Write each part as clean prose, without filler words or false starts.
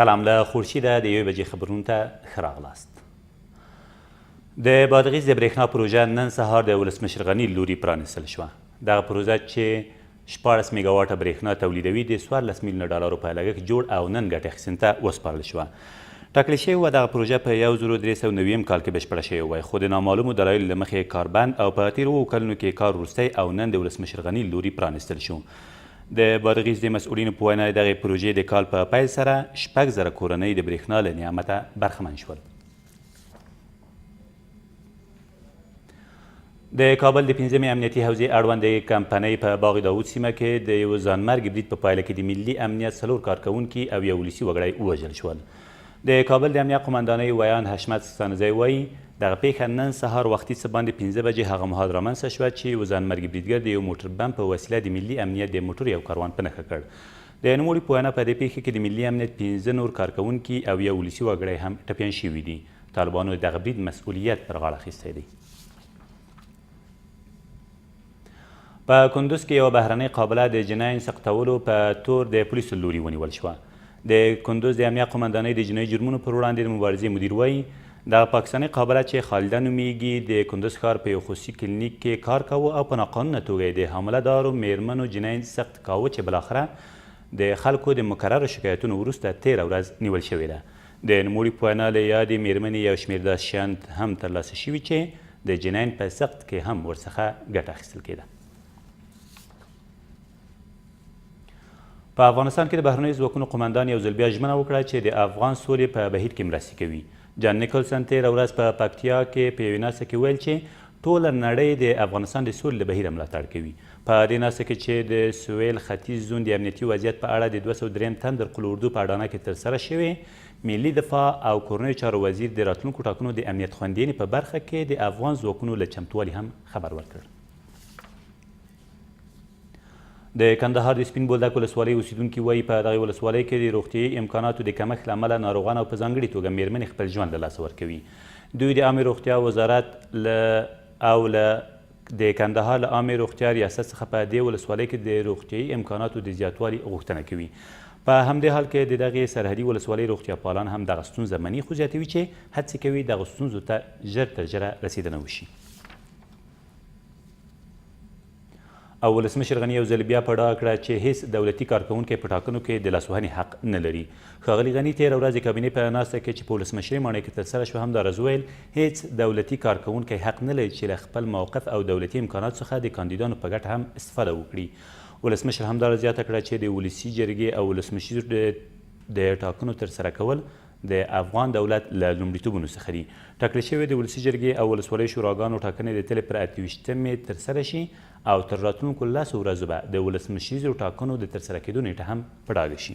سلام له خورشیده د یوې بجې خبرونو ته ښه راغلاست. د بادغیس د برېښنا پروژه نن سهار د ولسمشر غني لوري پرانیستل شوه. دغه پروژه چې 16 میګاواټه برېښنا تولیدوي د 14 میلیونه ډالرو په لګښت جوړ او نن ګټې اخیستنې ته وسپارل شوه. ټاکل شوې وه دغه پروژه په 1390 کال کې بشپړه شوې وای، خو د نامعلومو دلایلو له مخې کار بند او په تېرو اوو کلونو کې کار وروستی او نن د ولسمشر غني لوري پرانیستل شو. د بادغیس د مسؤلینو په وینا، د دغې پروژې د کال په پیل سره 6000 کورنۍ د برېښنا له نعمته برخمن شول. د کابل د پنځمې امنیتي حوزې اړوند د کمپنۍ په باغ داوود سیمه کې د یو ځانمرګي برید په پایله کې د ملي امنیت څلور کارکوونکي او یو ولسي وګړی ووژل شول. د کابل د امنیه قومندانۍ ویاند حشمت ستانکزی وايي، دغه پېښه نن سهار وختي څه باندې 5 بجې هغه مهال رامنځته شوه چې یو ځانمرګي بریدګر د یو موټر بم په وسیله د ملي امنیت د موټرو یو کاروان په نښه کړ. د نوموړي په وینا، په دې پېښه کې د ملي امنیت 5 نور کارکوونکي او یو ولسي وګړی هم ټپیان شوي دي. طالبانو د دغه برید مسؤلیت پر غاړه اخیستی دی. په کندوز کې یوه بهرنۍ قابله د جناین سقطولو په تور د پولیسو لوري ونیول شوه. د کندوز د امنیه قومندانۍ د جنایي جرمونو پر وړاندې د مبارزې مدیر وایي، دغه پاکستانۍ قابله چې خالده نومیږي د کندوز ښار په یو خصوصي کلینیک کې کار کاوه او په ناقانونه توګه یې د حامله دارو میرمنو جنین سقط کاوه چې بالاخره د خلکو د مکررو شکایتونو وروسته تېره ورځ نیول شوې ده. د نوموړي په وینا له یادې میرمنې یو شمېر داسې شیان هم ترلاسه شوي چې د جنین په سقط کې هم ورڅخه ګټه اخیستل کېده. په افغانستان کې د بهرنیو ځواکونو قومندان یو ځل بیا ژمنه وکړه چې د افغان سولې په بهیر کې مرستې کوي. جان نیکلسن تېره ورځ په پکتیا کې په یوې ناسته کې وویل چې ټوله نړۍ د افغانستان د سولې له بهیره ملاتړ کوي. په دې ناسته کې چې د سویل ختیځ زون د امنیتي وضعیت په اړه د 203 تندر قول اردو په اډانه کې ترسره شوې، ملي دفاع او کورنیو چارو وزیر د راتلونکو ټاکنو د امنیت خوندیینې په برخه کې د افغان ځواکونو له چمتوالي هم خبر ورکړ. د کندهار د سپین بولدک ولسوالۍ اوسېدونکي وايي، په دغې ولسوالۍ کې د روغتیايي امکاناتو د کمښت له امله ناروغان او په ځانګړي توګه مېرمنې خپل ژوند له لاسه ورکوي. دوی د عامې روغتیا وزارت له او له د کندهار له عامې روغتیا ریاست څخه په دې ولسوالۍ کې د روغتیايي امکاناتو د زیاتوالي غوښتنه کوي. په همدې حال کې د دغې سرحدي ولسوالۍ روغتیاپالان هم دغه ستونزه مني، خو زیاتوي چې هڅې کوي دغو ستونزو ته ژر تر ژره رسېدنه وشي. او ولسمشر غني یو ځل بیا په ډاګه کړه چې هیڅ دولتي کارکوونکی په ټاکنو کې د لاسوهنې حق نه لري. ښاغلي غني تېره ورځ د کابینې په ناسته کې چې په ولسمشرۍ ماڼۍ کې ترسره شوه همداراز وویل، هیڅ دولتي کارکوونکی حق نه لري چې له خپل موقف او دولتي امکاناتو څخه د کاندیدانو په ګټه هم استفاده وکړي. ولسمشر همداراز زیاته کړه چې د ولسي جرګې او ولسمشریزو د ټاکنو ترسره کول د افغان دولت له لومړیتوبونو څخه دي. ټاکل شوې د ولسي جرګې او ولسوالیو شوراګانو ټاکنې د تلې پر 28مې ترسره شي او تر راتلونکو لسو ورځو به د ولسمشریزو ټاکنو د ترسره کېدو نېټه هم په ډاګه شي.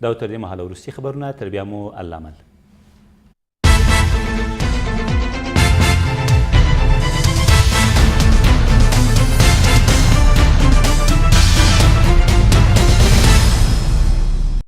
دا و تر دې مهاله وروستي خبرونه، تر بیا مو الله مل.